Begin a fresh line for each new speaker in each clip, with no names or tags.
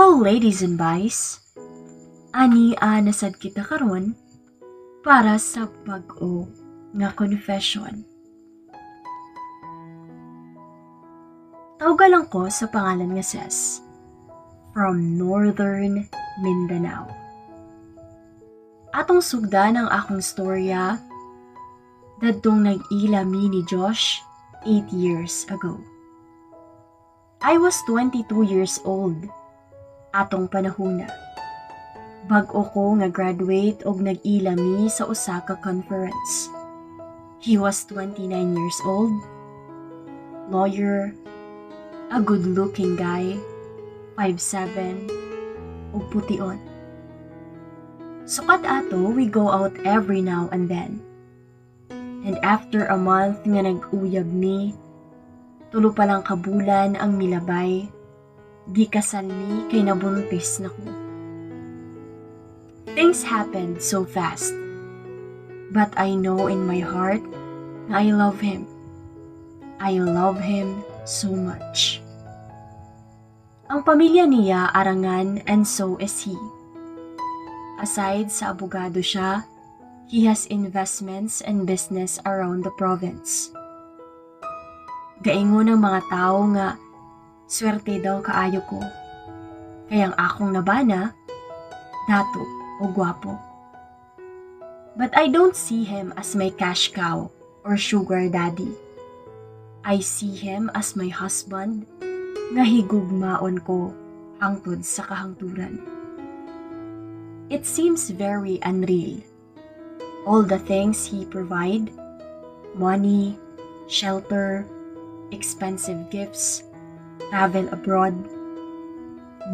Hello, ladies and boys. Ania na sad kita karon para sa bag-o nga confession. Tawga lang ko sa pangalan nga Ses from Northern Mindanao. Atong sugdan ang akong storya dadtong nag-ila mi ni Josh 8 years ago. I was 22 years old atong panahona. Bag-o ko nga graduate og nag-ila mi sa usa ka conference. He was 29 years old, lawyer, a good-looking guy, 5'7", ug pution. Sukat ato, we go out every now and then. And after a month nga nag-uyab mi, 3 pa lang kabulan ang milabay, gikasal mi kay nabuntis na ko. Things happened so fast. But I know in my heart na I love him. I love him so much. Ang pamilya niya arangan and so is he. Aside sa abogado siya, he has investments and business around the province. Gaingon ang mga tao nga swerte daw kaayo ko. Kay ang akong nabana, dato o gwapo. But I don't see him as my cash cow or sugar daddy. I see him as my husband nga higugmaon ko hangtod sa kahangturan. It seems very unreal. All the things he provide, money, shelter, expensive gifts, travel abroad,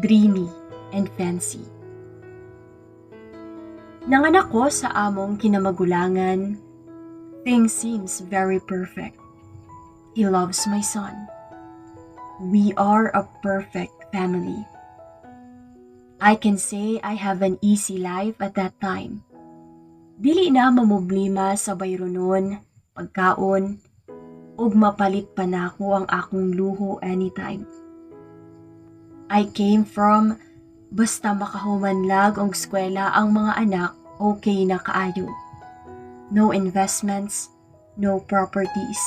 dreamy and fancy. Nanganak ko sa among kinamagulangan, things seems very perfect. He loves my son. We are a perfect family. I can say I have an easy life at that time. Dili na mamroblema sa bayronon, pagkaon, ug mapalit pa nako ang akong luho anytime. I came from basta makahuman lang og eskwela ang mga anak, okay na kaayo. No investments, no properties.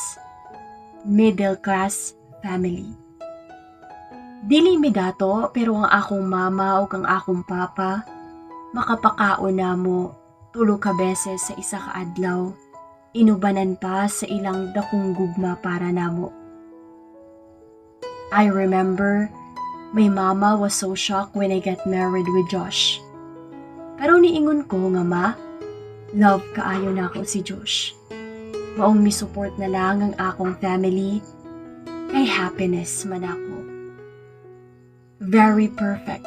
Middle class family. Dili mi dato, pero ang akong mama ug ang akong papa makapakaon namo 3 ka beses sa isa ka adlaw, inubanan pa sa ilang dakong gugma para namo. I remember my mama was so shocked when I got married with Josh. Pero niingon ko nga, "Ma, love kaayo nako si Josh. Maong mi-support na lang ang akong family kay happiness man ako." Very perfect.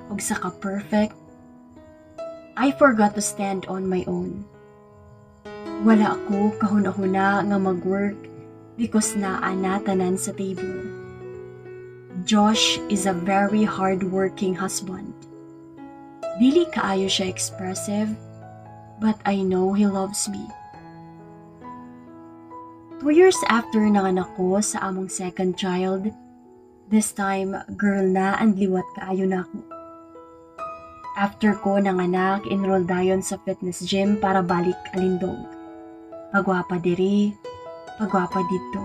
Ug sa ka-perfect, I forgot to stand on my own. Wala ako kahuna-huna nga mag-work because naa na tanan sa table. Josh is a very hard-working husband. Dili kaayo siya expressive, but I know he loves me. 2 years after nanganak ko sa among second child, this time girl na and liwat kaayo nako. After ko nanganak, enroll dayon sa fitness gym para balik alindog. Pagwapa diri, pagwapa didto.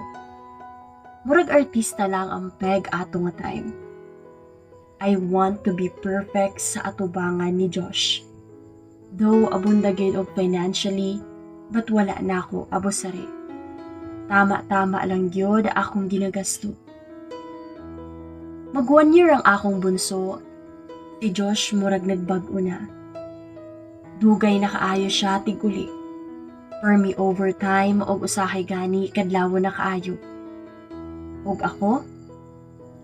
Murag artista lang ang peg ato nga time. I want to be perfect sa atubangan ni Josh. Though abunda gyud og financially, but wala na ako abusari. Tama-tama lang gyud akong ginagasto. Mag 1 year ang akong bunso, si Josh murag nagbag-o na. Dugay na kaayo siya tig-uli. Permi overtime og usahay gani kadlawon na kaayo. Og ako,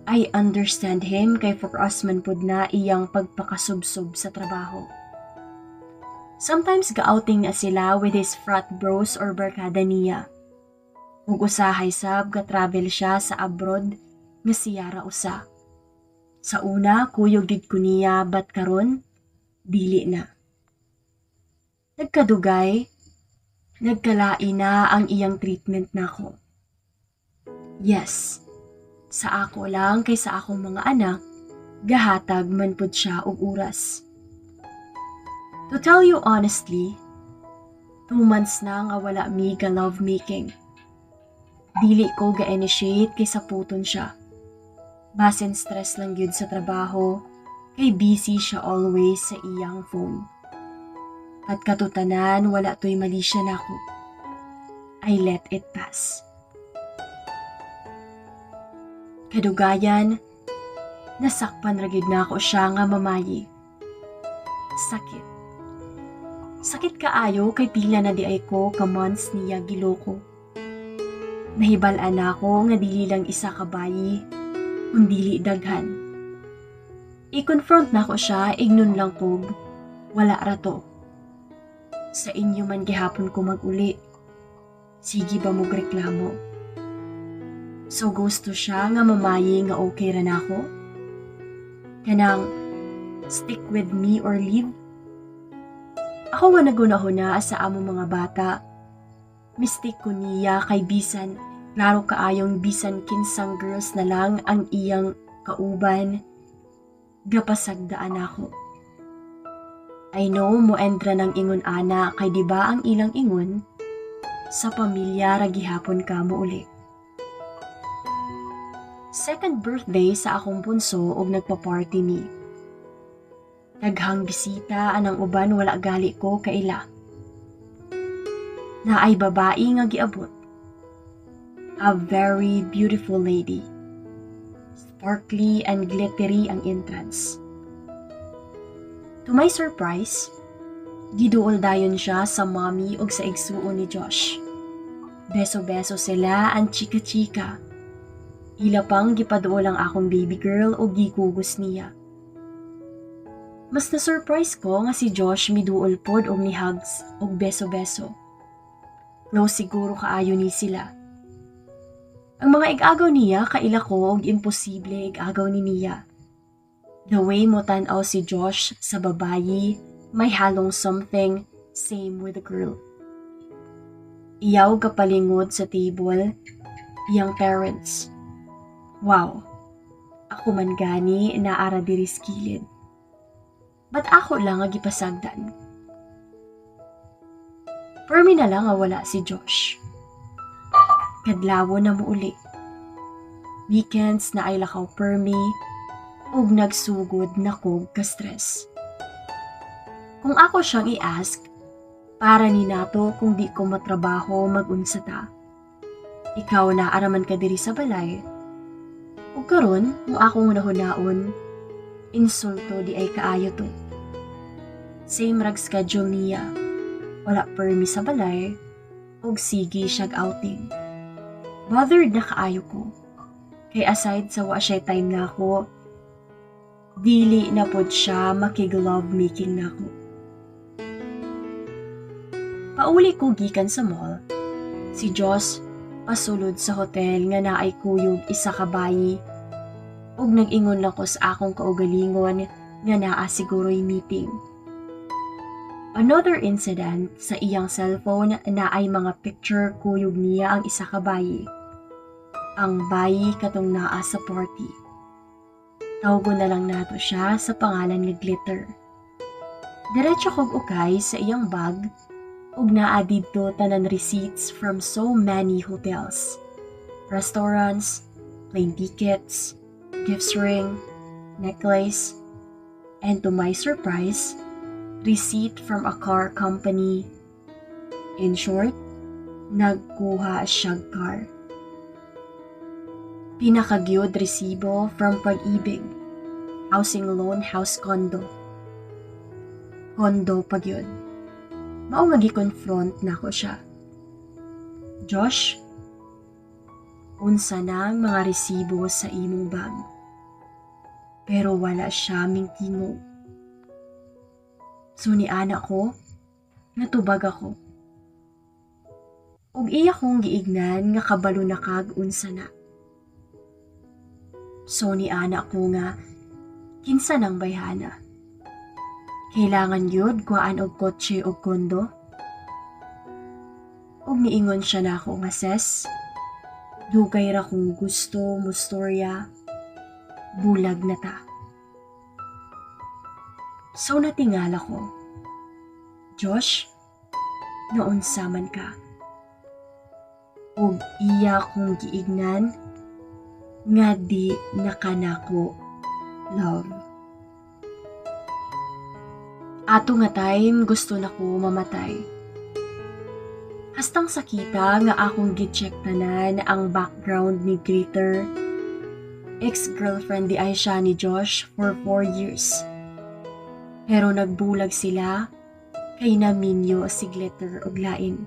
I understand him kay for us man pud na iyang pagpakasubsob sa trabaho. Sometimes ga-outing na sila with his frat bros or barkada niya. Ug usahay sab ga-travel siya sa abroad nga siya ra usa. Sa una, kuyog gid ko niya, but karon dili na. Nagkadugay, nagkalain na ang iyang treatment nako. Yes, sa ako lang kay sa akong mga anak, Gahatag man pud siya og oras. To tell you honestly, 2 months na nga wala mi ga love making. Dili ko ga-initiate kay saputon siya. Basin stress lang gyud sa trabaho, kay busy siya always sa iyang phone. At katutanan, wala to'y mali siya nako. I let it pass. Kadugayan, nasakpan ra gyud nako siya nga mamayi. Sakit. Sakit kaayo kay pila na diay ko ka months niya giloko. Nahibal-an nako nga dili lang isa ka bayi, kundili daghan. I-confront nako siya, ignon lang kog, "Wala ra to. Sa inyo man gihapon ko mag-uli. Sige ba mo reklamo?" So gusto siya nga mamayi nga okay ra nako? Kanang stick with me or leave? Ako nga nagunahuna sa among mga bata. Mistake ko niya kay bisan klaro kaayong bisan kinsang girls na lang ang iyang kauban, gapasagdaan ako. I know mo endra ng ingon ana kay di ba ang ilang ingon sa pamilya ra gihapon ka mo uli. Second birthday sa akong bunso og nagpa-party mi. Daghang bisita, anang uban wala gali ko kaila. Naay babae nga giabot. A very beautiful lady. Sparkly and glittery ang entrance. To my surprise, giduol dayon siya sa mommy ug sa igsuon ni Josh. Beso-beso sila ang chika-chika. Ila pang gipaduol ang akong baby girl ug gikugos niya. Mas na-surprise ko nga si Josh miduol pod og ni hugs og beso-beso. Close siguro kaayo ni sila. Ang mga igagaw niya kaila ko og imposible igagaw ni niya. The way mo tan-aw si Josh sa babayi, may halong something, same with the girl. Iyaw kapalingod sa table, iyang parents. Wow, ako man gani naara diri sa kilid. But ako lang ang gipasagdan. Permi na lang nga wala si Josh. Kadlawon na muuli. Weekends na ay lakaw permi ug nagsugod na kog ka-stress. Kung ako siyang i-ask, para ni nato kung di ko matrabaho, magunsa ta. Ikaw na araman ka diri sa balay. Ug karon, kung akong nahunaon, insulto diay kaayo to. Same rag schedule niya. Wala permi sa balay, ug sige siyag outing. Bothered na kaayo ko. Kay aside sa wa siya time nako, dili na pod siya makig-love making nako. Pauli ko gikan sa mall, si Josh pasulod sa hotel nga naay kuyog isa ka bayi ug nag-ingon lang ko sa akong kaugalingon nga naa siguro'y meeting. Another incident, sa iyang cellphone naay mga picture kuyog niya ang isa ka bayi. Ang bayi katong naa sa party. Tawgon na lang nato siya sa pangalan nga Glitter. Diretso kog ukay sa iyang bag ug naa didto tanan receipts from so many hotels, restaurants, plane tickets, gifts, ring, necklace, and to my surprise, receipt from a car company. In short, nagkuha siyag car. Pinakagyod, resibo from Pag-IBIG, housing loan, house condo. Condo pagyod. Mao nga gi-confront nako siya. "Josh, unsa nang mga resibo sa imong bag?" Pero wala siya mingtingog. So ni ana ko, natubag ako. Ug iya kong giignan nga kabalo na kag unsa na. So ni ana ko nga, "Kinsa nang bayhana? Kailangan yun kuhaan og kotse og kondo?" Ug niingon siya nako nga, "Ses, dugay ra kong gusto mo storya, bulag na ta." So natingala ko. "Josh, naunsa man ka?" Ug iya kong giingnan nga di na ka nako love. Ato nga time, gusto na ko mamatay. Hastang sakita nga akong gi-check tanan ang background ni Glitter. Ex-girlfriend diay siya ni Josh for 4 years. Pero nagbulag sila kay naminyo si Glitter og lain.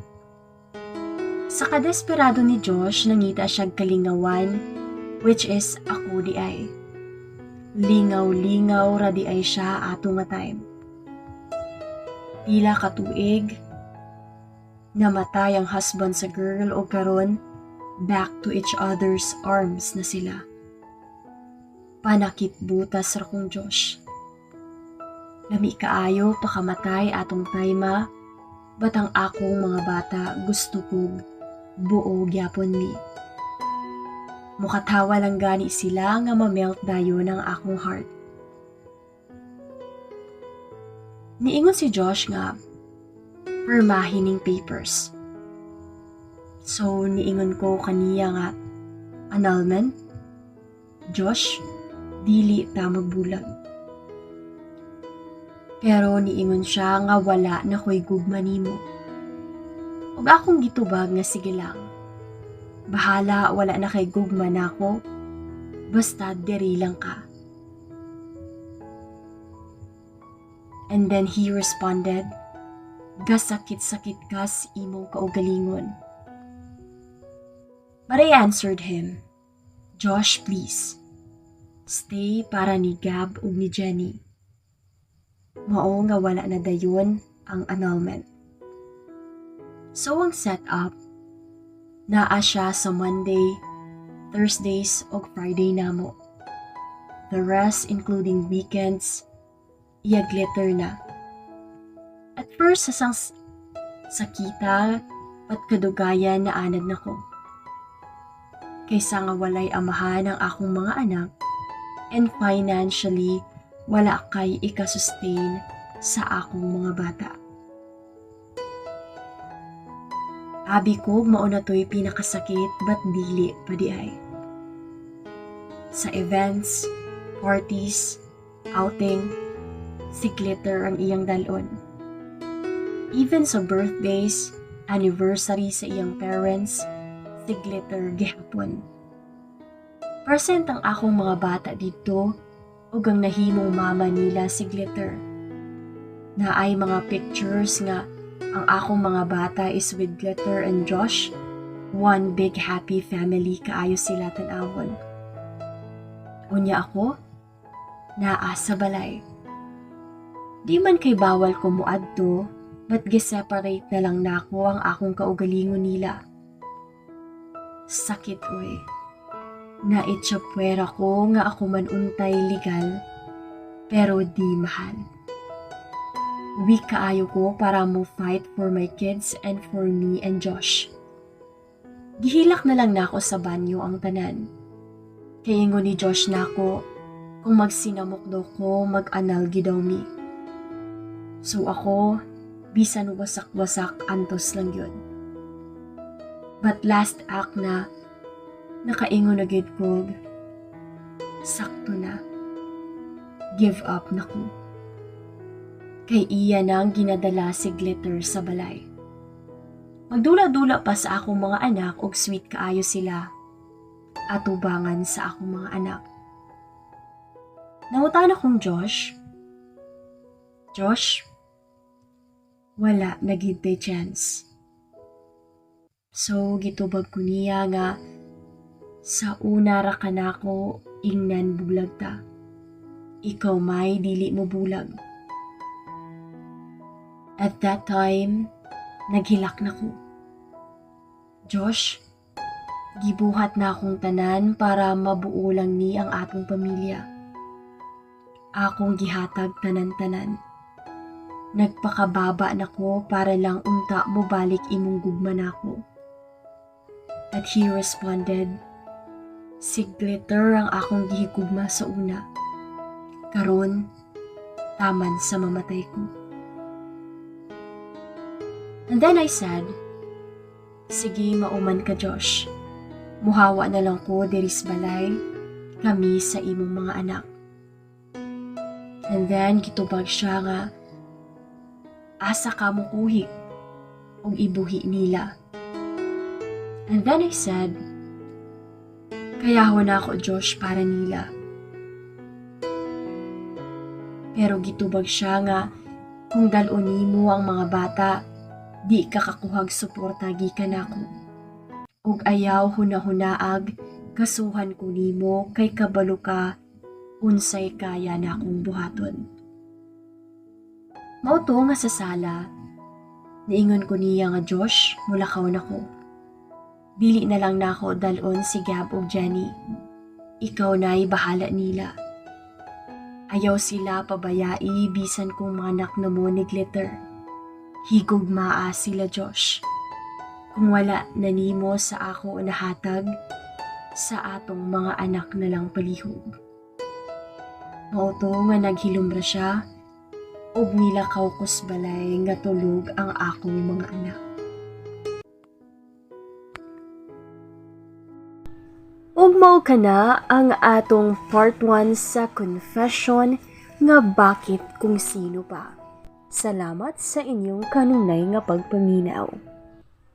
Sa kadesperado ni Josh, nangita siya kalingawan, which is ako diay. Lingaw-lingaw ra diay siya ato nga time. Pila ka tuig, namatay ang husband sa girl o karon back to each other's arms na sila. Panakit butas ra kong Josh. Lami kaayo pakamatay atong time, but ang akong mga bata, gusto kog buo gyapon mi. Mukatawa lang gani sila nga ma-melt dayon ang akong heart. Niingon si Josh nga permahin ning papers. So niingon ko kaniya nga, "Annulment? Josh, dili ta magbulag." Pero niingon siya nga wala na ko'y gugma nimo. Ug akong gitubag nga sige lang. Bahala wala na kay gugma nako, basta diri lang ka. And then he responded, "Gasakit-sakit ka sa imong kaugalingon." But I answered him, "Josh, please. Stay para ni Gab ug ni Jenny." Mao nga wala na dayon ang annulment. So ang setup, naa siya sa Monday, Thursdays ug Friday namo. The rest, including weekends, iya Glitter na. At first sa sang sakita pat kadugayan na anad nako. Kaysa nga walay amahan ang akong mga anak and financially wala kay ika-sustain sa akong mga bata. Abi ko mao na to'y pinakasakit, but dili pa diay. Sa events, parties, outing, si Glitter ang iyang dalon. Even sa birthdays, anniversary sa iyang parents, si Glitter gihapon. Present ang akong mga bata dito ug ang nahimong mama nila si Glitter. Naay mga pictures nga ang akong mga bata is with Glitter and Josh. One big happy family kaayo sila tan-awon. Unya ako, naa sa balay. Di man kay bawal ko muadto, but gi-separate na lang nako ang akong kaugalingon nila. Sakit oy. Naitsapwera ko nga ako man untay legal, pero di mahal. Weak kaayo ko para mo fight for my kids and for me and Josh. Gihilak na lang nako sa banyo ang tanan. Kay ingon ni Josh nako, kung magsinamok daw ko, mag-annul gyud daw mi. So ako, bisan wasak-wasak, antos lang yun. But last act na, nakaingon na gyud ko, sakto na. Give up na ko. Kay iya nang ginadala si Glitter sa balay. Magdula-dula pa sa akong mga anak og sweet kaayo sila atubangan sa akong mga anak. Nangutana kong Josh, "Josh, wala na gyud tay chance." So gitubag ko niya nga sa una ra kanako ingnan bulag ta. Ikaw may dili mo bulag. At that time, naghilak na ko. "Josh, gibuhat na akong tanan para mabuo lang ni ang atong pamilya. Akong gihatag tanan-tanan. Nagpakababa na ko para lang unta mo balik imong gugma nako." At he responded, "Si Glitter ang akong gihigugma sa una. Karon, Taman sa mamatay ko. And then I said, "Sige, mauman ka, Josh. Muhawa na lang ko diri sa balay, kami sa imong mga anak." And then gitubag siya nga, "Asa ka mo kuhi og ibuhi nila?" And then I said, "Kayahon nako, Josh, para nila." Pero gitubag siya nga, "Kung dal-on nimo ang mga bata, di ka kakuhag suporta gikan nako. Ug ayaw hunahunaag kasuhan ko nimo kay kabalo ka unsay kaya nakong buhaton." Mao to nga sa sala, niingon ko niya nga, "Josh, mulakaw na ko. Dili na lang nako dalon si Gab ug Jenny. Ikaw na'y bahala nila. Ayaw sila pabayai bisan kung mga anak na mo ni Glitter. Higugmaa sila, Josh. Kung wala na nimo sa ako nahatag, sa atong mga anak na lang palihog." Mao to nga naghilom ra siya ug nilakaw ko sa balay nga tulog ang akong mga anak. Ug mao kana ang atong part 1 sa confession nga "Bakit Kung Sino Pa". Salamat sa inyong kanunay nga pagpaminaw.